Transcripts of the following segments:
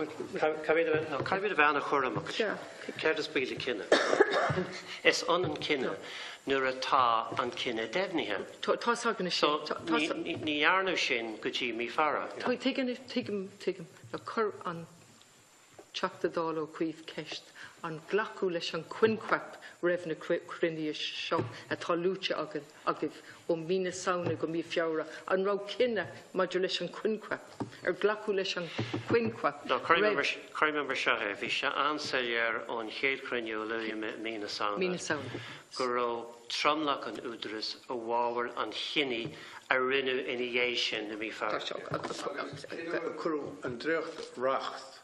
Caithfimid a bheith an-chúramach. Céard is brí le cinneadh? Is ionann cinneadh nuair atá an cinneadh deimhnithe. Tá fhios againn sin. So ní dhearnadh sin go dtí mí Feabhra. Tuigim, tuigim, tuigim. Chuir an Teachta Dála Ó Cuív ceist, an glacadh leis an coincheap roimh na cruinnithe seo atá luaite againn, agaibh ó mí na Samhna go mí Feabhra, an raibh cinneadh maidir leis an choincheap, ar glacadh leis an choincheap No, roimh. Cuirfidh mé mar seo é, bhí sé an-soiléir ón chéad chruinniú a luaigh mé i mí na Samhna go raibh tromlach an Údaráis i bhfabhar an chinnidh a rinneadh ina dhiaidh sin i mí Feabhra. Agus cén uair a cuireadh an dréacht-reacht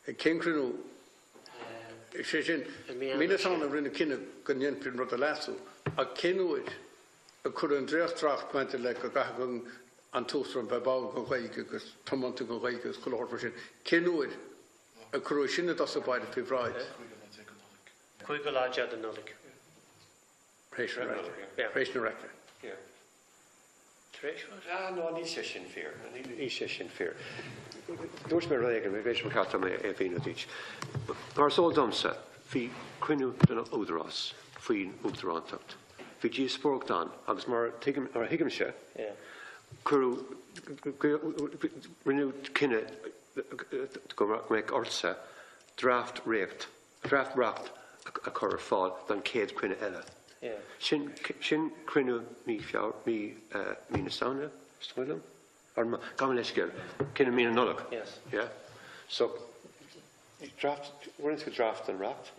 ag cén cruinniú? Sé sin, mí na Samhna rinneadh cinneadh go ndéanfaí an rud a leasú, ach cén uair a cuireadh an dréacht-reacht maidir le go gcaithfeadh an tUachtarán bheith báúil don Ghaeilge agus tiomanta don Ghaeilge agus chuile shórt mar sin, cén uair a cuireadh sin i dtosach báire faoi bhráid? 5ú lá de Nollaig. Tar éis na raice. Tar éis what? Ah, no, níl sé sin fíor. Níl sé sin fíor. Dúirt mé rud éigin, b'fhéidir ba cheart dom é a mhíniú duit. Mar is eol domsa, bhí cruinniú den Údarás faoin Uachtarántacht. Bhí díospóireacht ann agus mar tuigim, mar a thuigimse, cuireadh, rinneadh cinneadh go mbeadh ortsa draft-reacht Draft-reacht a chur ar fáil don chéad chruinniú eile. Sin, sin cruinniú mí Feabhra, mí, mí na Samhna, is dóigh liom? Or, gabh mo leithscéal, cinneadh mí na Nollag. Yeah. So, draft, rinne tú draft den reacht,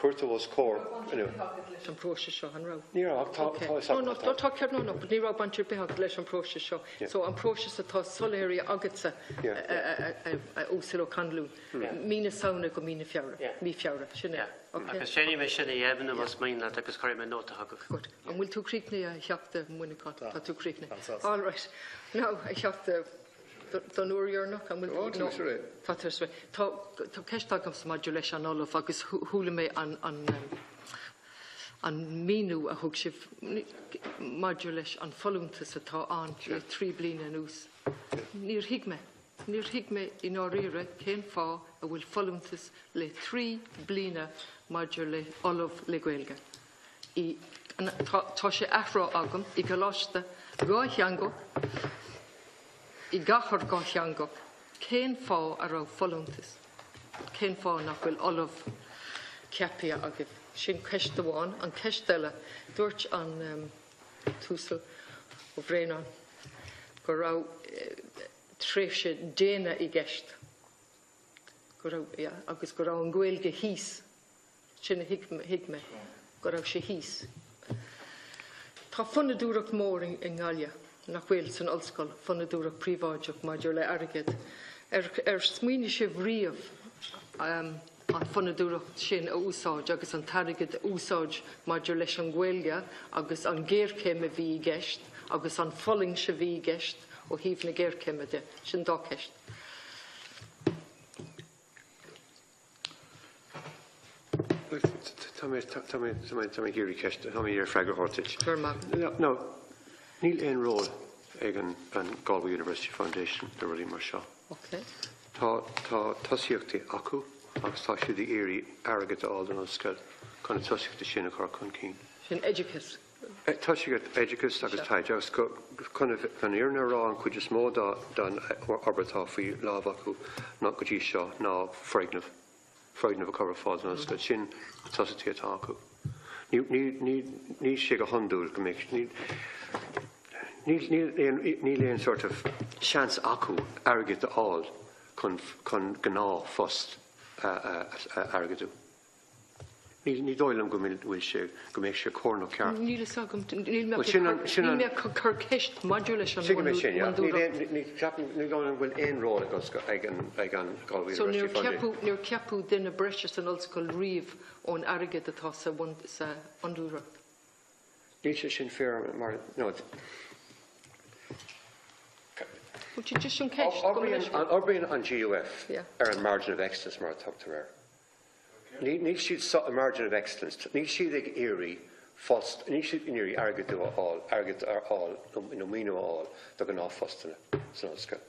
chuir tú os comhair, you know. leis an bpróiseas seo, an raibh? Ní raibh, ach tá, tá fhios No, no, tá, tá, no, no, ní raibh baint ar bith agat leis an bpróiseas seo. So, an próiseas atá soiléirithe agatsa, a Uasail Ó Conluain. Mí na Samhna go mí na Feabhra. Mí Feabhra. Sin é. Ok. Agus déanfaidh mé sin a dheimhniú más mian leat agus cuirfidh mé nóta chugat. Good. An bhfuil tú críochnaithe a Theachta Mhuineacháin? Tá. Tá tú críochnaithe. All right. Now, a Theachta, don uair dheireanach, an bhfuil tú? Tá mé réidh. Tá tú réidh. Tá, tá ceist agamsa maidir leis an ollamh agus chuala mé an, an, an míniú a thug sibh maidir leis an folúntas atá ann le 3 bliana anuas. Níor thuig mé. Níor thuig mé i ndáiríre cén fáth a bhfuil folúntas le 3 bliana maidir le Ollamh le Gaeilge. I, tá sé athrá agam, i gcoláiste dhátheangach, i gcathair dhátheangach, cén fáth a raibh folúntas? Cén fáth nach bhfuil Ollamh ceaptha agaibh? Sin ceist amháin. An ceist eile, dúirt an tUasal Ó Braonáin go raibh tréimhse déine i gceist, go raibh, yeah, agus go raibh an Ghaeilge thíos, sin a thuig, thuig mé, go raibh sé thíos. Tá fonnadóireacht mhór i nGaillimh, nach bhfuil, san ollscoil, fonnadóireacht príobháideach maidir le airgead. Ar, ar smaoinigh sibh riamh um, an fonnadóireacht sin a úsáid agus an t-airgead a úsáid maidir leis an Ghaeilge agus an ghéarchéim a bhí i gceist agus an fulaingt a bhí i gceist ó thaobh na géarchéime de. Sin dá cheist. Tá mé tá mé tá mé tá mé ag iarraidh ceist tá mé ag iarraidh freagra a thabhairt duit. Go raibh maith. No, níl aon ról ag an an Galway University Foundation i rudaí mar seo. Ok. Tá tá tosaíochtaí acu agus tá siad ag iarraidh airgead a fháil don ollscoil chun na tosaíochtaí sin a chur chun cinn. Sin oideachas. Tosaíocht oideachas agus taighde agus chun an fhírinne a rá an chuid is mó den obair atá faoi lámh acu ná go dtí seo ná foirgneamh, foirgneamh a chur ar fáil don ollscoil. Sin na tosaíochtaí atá acu. Níl sé go hiondúil go mbeidh, níl aon sort of seans acu airgead a fháil chun gnáthphost a airgeadú. Ní dóigh liom go bhfuil sé, go mbeadh sé cóir nó ceart. Níl fhios agam, níl mé níl mé ag cur ceist maidir leis an Tuigim é sin, yeah. Ní ceapaim, ní dóigh liom go bhfuil aon ról ag ollscoil, ag an, ag an Galway So níor ceapadh, níor ceapadh duine breise san ollscoil riamh ón airgead atá sa sa fhondúireacht? Níl sé sin fíor mar, no. Bhuel, sin just an ceist. Oibríonn an GUF ar an margin of excellence mar a tugtar air. Níl siad sa margin of excellence, níl siad ag iarraidh post, níl siad ag iarraidh airgead a fháil, airgead a fháil nó maoiniú a fháil do ghnáthphostanna san ollscoil.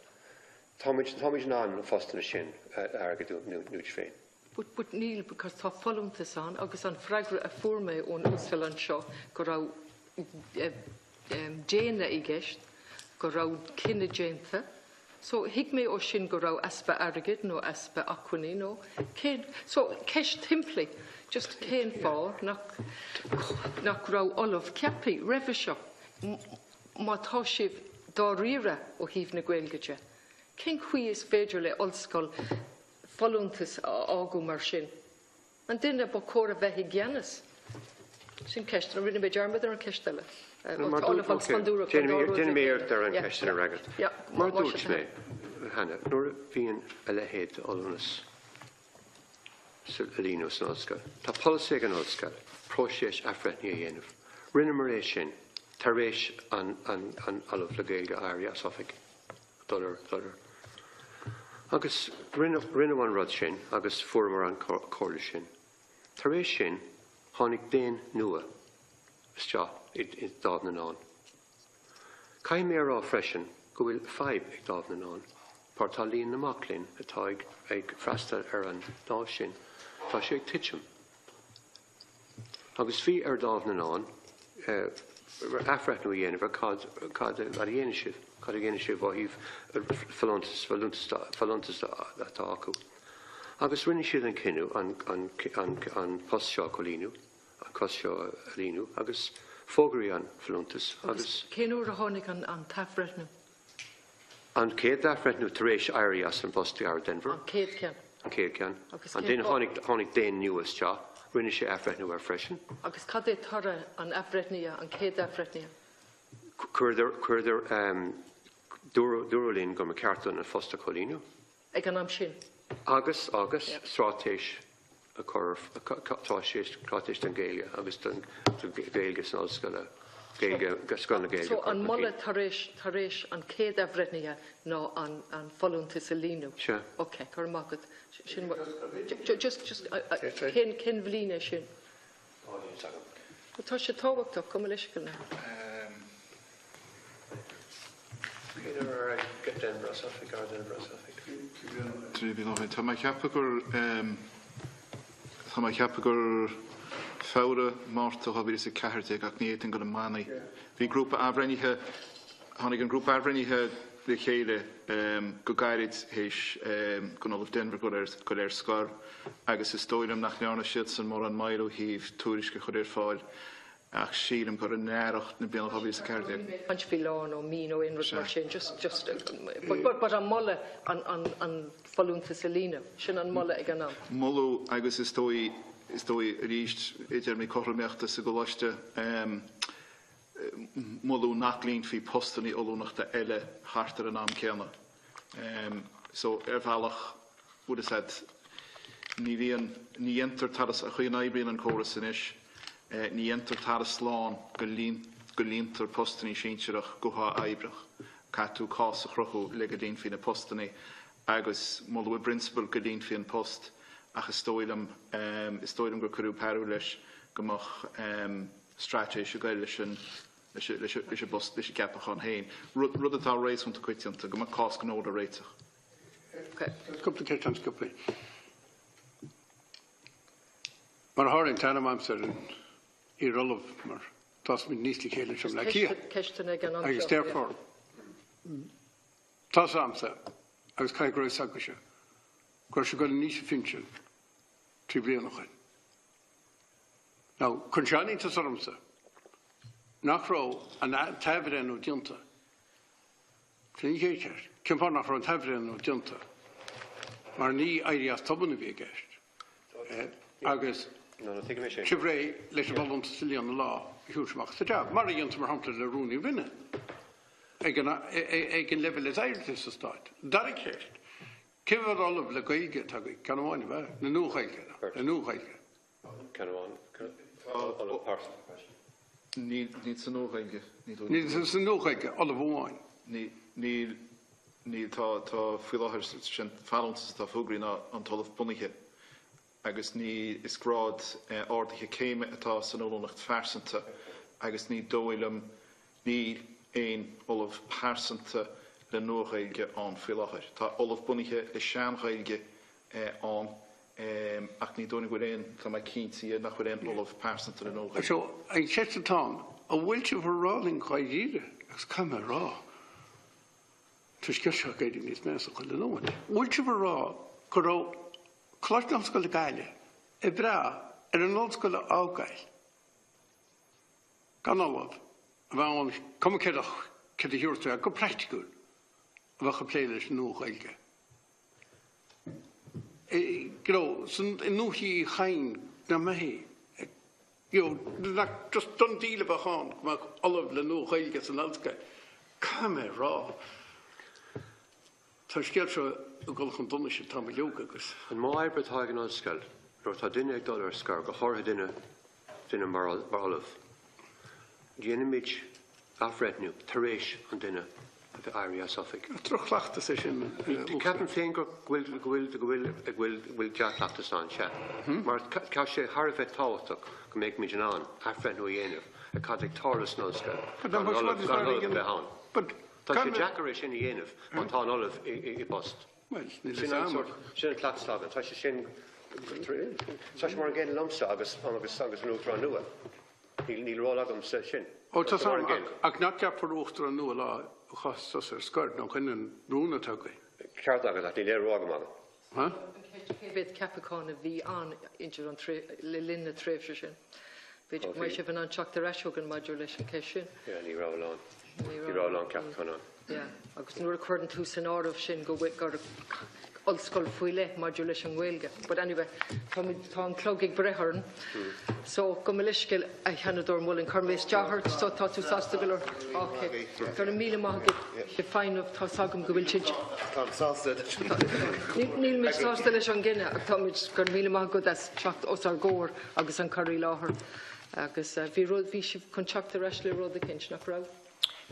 Táimid, táimid in ann na postanna sin a airgeadú dúinn féin. But, but níl because tá folúntas ann agus an freagra a fuair mé ón uasal anseo go raibh déine i gceist, go raibh cinneadh déanta. So thuig mé ó sin go raibh easpa airgid nó easpa acmhainní nó cén, so ceist shimplí, just cén fáth nach, nach raibh ollamh ceaptha roimhe seo? Má tá sibh dáiríre ó thaobh na Gaeilge de, cén chaoi is féidir le ollscoil folúntas a fhágáil mar sin? An duine ba chóir a bheith i gceannas? Sin ceist. Rinne mé dearmad ar an cheist eile. Déanfaidh mé iarracht ar an cheist sin a fhreagairt. Mar a dúirt mé cheana, nuair a bhíonn a leithéid d'fholúntas le líonadh san ollscoil, tá polasaí ag an ollscoil próiseas athbhreithnithe a dhéanamh. Rinneamar é sin tar éis an Ollamh le Gaeilge a éirí as oifig. dul ar, dul ar. Agus rinneadh, rinneadh an rud sin agus fuaireamar an comhairle sin. Tar éis sin, tháinig Déan nua isteach i, i Dámh na nDán. Caithfidh mé a rá freisin go bhfuil fadhb ag Dámh na nDán, mar tá líon na mac léinn atá ag, ag freastal ar an dámh sin, tá sé ag titim. Agus bhí ar Dámh na nDán athbhreithniú a dhéanamh ar cad cad a dhéanfaidh sibh, cad a dhéanfaidh sibh ó thaobh folúntas, folúntas atá acu. Agus rinne siad an cinneadh an an an an post seo a chomhlíonadh, an post seo a líonadh agus fógraíodh an folúntas agus. Cén uair a tháinig an an t-athbhreithniú? An chéad athbhreithniú tar éis éirí as an bpost Gareth Denvir. An chéad cheann. An chéad cheann. Agus cén fáth? Tháinig, tháinig Déan nua isteach, rinne sé athbhreithniú air freisin. Agus cad é toradh an athbhreithnithe, an chéad athbhreithnithe? Chuireadar, chuireadar, dúradh, dúradh linn go mba cheart dúinn an post a chomhlíonadh. Ag an am sin. Agus, agus straitéis a chur, straitéis don Ghaeilge agus don Ghaeilge san ollscoil, Gaeilge, Scoil na Gaeilge. So an moladh tar éis, tar éis an chéad athbhreithnithe ná an, an folúntas a líonadh? Sea. Ok, go raibh maith agat. Sin, just, just, cén, cén bhliain é sin? Tá sé tábhachtach, gabh mo leithscéal. Tá mé ag ceapadh gur Tá mé ag ceapadh gur Feabhra, Márta 2014 ach ní fhéadfainn dul i mbannaí. Bhí grúpa athbhreithnithe, tháinig an grúpa athbhreithnithe le chéile go gairid théis don Ollamh Denvir dul ar scor agus is dóigh liom nach ndearna siadsan mórán moill ó thaobh tuairisc a chur ar fáil ach sílim gur in earrach na bliana 2014. Níl mé ag caint faoi lá nó mí nó aon rud mar sin, just, just, but, but an moladh an, an, an folúntas a líonadh, sin an moladh ag an am. Moladh agus is dóigh, is dóigh arís i dtéarmaí cothromaíochta sa gcoláiste, moladh nach líonfaí postannaí ollúnachta eile thart ar an am céanna. So, ar bhealach, bhfuil fhios a'd, ní bhíonn, ní dhéantar turas, an chaoi a n-oibríonn an córas anois, ní dhéantar turas slán go líon, go líontar postannaí sinsearach go huathoibríoch. Caithfidh tú cás a chruthú le go líonfaí na postannaí agus moladh i bprionsabal go líonfaí an post ach is dóigh liom, is dóigh liom gur cuireadh peiriúl leis go mbeadh straitéis ag goil leis an leis an bpost, leis an gceapachán féin, rud atá réasúnta coitianta, go mbeadh cás gnó le réiteach. Cúpla ceist an-sciobtha. Mar a tharlaíonn, tá ainm a'msa ar an iar-ollamh mar d'fhás muid aníos le chéile anseo i mBleá Cliath. Agus therefore, tá's a'msa, agus caithfidh go raibh fhios agaibhse, go raibh sé ag dul aníos i phinsean 3 bliana ó shin. Now, cuireann sé an-iontas ormsa nach raibh an t-athbhreithniú déanta. Sin an chéad cheist. Cén fáth nach raibh an t-athbhreithniú déanta? Mar ní éirí as tobann a bhí i gceist. Agus sibh réidh leis an bhfolúntas a líonadh lá a shiúil amach as an jab, mar a dhéantar mar shampla le rúnaí roinne ag an leibhéal is airde sa stát. Dara ceist, cé mhéad ollamh le Gaeilge atá agaibh? Ceann amháin, ab ea? Le Nua-Ghaeilge. Le Nua-Ghaeilge. Ceann amháin. Ollamh pearsanta freisin. Níl sa Nua-Ghaeilge. Níl sa Nua-Ghaeilge, ollamh amháin. Níl, níl, tá, tá faoi láthair sin folúntas atá fógraithe ná an t-ollamh bunaithe agus ní, is grád ardaithe céime atá san ollúnacht phearsanta agus ní dóigh liom, níl aon ollamh pearsanta. le Nua-Ghaeilge ann faoi láthair. Tá ollamh bunaithe le Sean-Ghaeilge ann ach ní dóigh liom go bhfuil aon, tá mé cinnte nach bhfuil aon ollamh pearsanta le Nua-Ghaeilge. So, an cheist atá ann, an bhfuil sibh a rá linn dháiríre, agus caithfidh mé a rá, tá an scéal seo ag éirí níos measa chuile nóiméad, an bhfuil sibh a rá go raibh Coláiste na hOllscoile Gaillimh ag brath ar an ollscoil a fhágáil gan ollamh a bheith ann, cuma céard a thiúrtar air, go praiticiúil, a bheadh ag plé leis an Nua-Ghaeilge. You know, san, i nDúiche Uí Chadhain, nach mbeidh, you know, nach just done deal a bheadh ann go mbeadh ollamh le Nua-Ghaeilge san ollscoil. Caithfidh mé a rá, Tá an scéal seo ag dul chun donais an t-am uilig agus. An modh oibre atá ag an ollscoil, nuair atá duine ag dul ar scor, go háirithe duine, duine mar ollamh, déanaimid athbhreithniú tar éis an duine a bheith éirithe as oifig. Droch-chleachtas é sin, a Uachtaráin. Ceapaim féin go bhfuil, go bhfuil, go bhfuil, go bhfuil, go bhfuil dea-chleachtas ann, sea. Mar tá sé thar a bheith tábhachtach go mbeidh muid in ann athbhreithniú a dhéanamh ar cad ag tarlú san ollscoil gan an ollamh, gan an ollamh a bheith ann. Tá sé deacair é sin a dhéanamh má tá an ollamh i bpost. Bhuel, níl fhios a'm ach. Sin an cleachtas atá againn. Tá sé sin, tá sé mar an gcéanna liomsa agus agus agus an Uachtarán nua. Níl níl ról agamsa sin. Ó tá 's a'm ach ach nach gceapfar Uachtarán nua lá a chuaigh tusa ar scor nó sin an rún atá againn. Ceart agat ach níl aon ról agam ann. Huh? Cé mhéad ceapachán a bhí ann idir an le linn na tréimhse sin? B'fhéidir go mbeidh sibh in ann teacht ar ais chugainn maidir leis an cheist sin. Yeah, ní raibh a lán. Ní raibh a lán ceapachán ann. Yeah, agus nuair a chuireann tú san áireamh sin go bhfuil gur ollscoil faoi leith maidir leis an nGaeilge. But anyway, tá muid, tá an clog ag breith orainn. So, gabh mo leithscéal, a Sheanadóir Mullin, chuir mé isteach ort, so tá tú sásta go leor? Ok. Go raibh míle maith agat, Feidhmeannach, tá's agam go bhfuil sé. Táim sásta leis an. Níl muid sásta leis an gcinneadh ach táimid, go raibh míle maith agat as teacht os ár gcomhair agus an cur i láthair. Agus bhí rud, bhí sibh chun teacht ar ais le rud eicínt, nach raibh?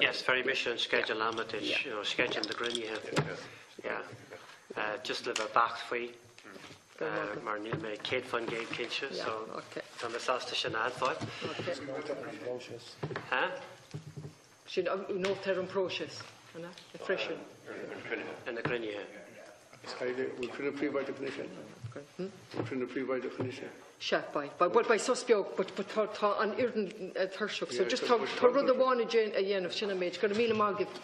Yes, bhéarfaidh mise an sceideal ama duit, you know, sceideal na gcruinnithe. Yeah. Just le bheith beacht faoi. Mar níl mé 100% cinnte, so tá mé sásta sin a admháil. Sin nóta ar an bpróiseas, an ea? Freisin. Ar na cruinnithe. Bhfuil cruinniú príobháideach anois? Bhfuil cruinniú príobháideach anois? Sea, beidh. Beidh, beidh sos beag, but tá an fhoireann tuirseach, so just tá rud amháin a dhéanamh, sin an méid. Go raibh míle maith agaibh.